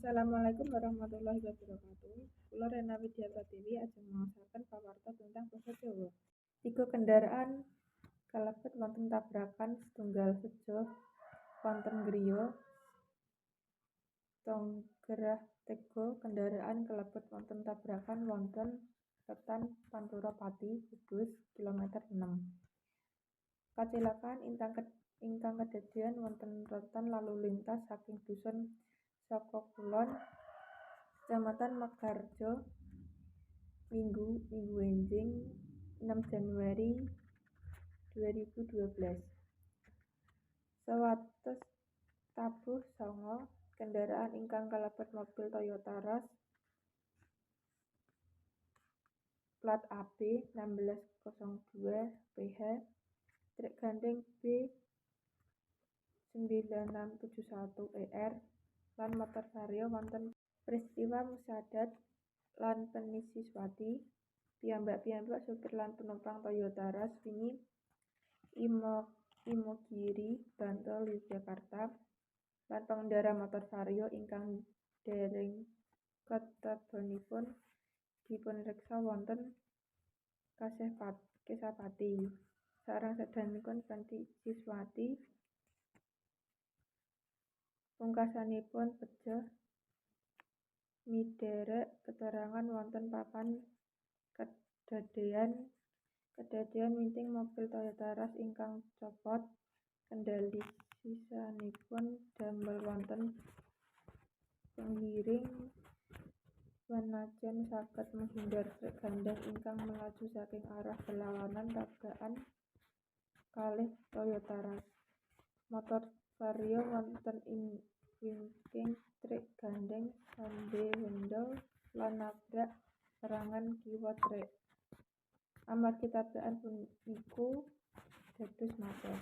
Assalamualaikum warahmatullahi wabarakatuh. Kula Rena Widya Pratiwi ajeng maosaken pawarta tentang basa Jawa. Tiga kendaraan kalebet wonten tabrakan setunggal seja wonten griya Tonggerah Tega kendaraan kalebet wonten tabrakan wonten retan Pantura Pati Kudus kilometer 6. Kacilakaan ingkang kedadean wonten retan lalu lintas saking dusun Sokokulon, Kecamatan Mekarjo, Minggu Minggu enjing 6 Januari 2012. Sawates tabuh sanga kendaraan ingkang kalebet mobil Toyota Rush plat AB 1602 PH, truk gandeng B 9671 ER lan motor Vario wonten peristiwa Musadad lan Peni Siswati piyambak-piyambak supir lan penumpang Toyota Rush wingi Imogiri Bantul Yogyakarta lan pengendara motor Vario ingkang dereng ketebonipun dipunreksa wonten Kesapati. Sareng sedanipun Peni Siswati pungkasanipun pejah midherek keterangan wonten papan kedadean kedadean winting mobil Toyota Rush ingkang copot kendali sisanipun damel wonten penggiring wanajan saged menghindar truk gandeng ingkang melaju saking arah berlawanan tabrakan kalih Toyota Rush. Motor Vario wonten ing wingking truk gandeng sambe wendel lan nabrak perangan kiwa truk. Amargi tabrakan puniku dados macet.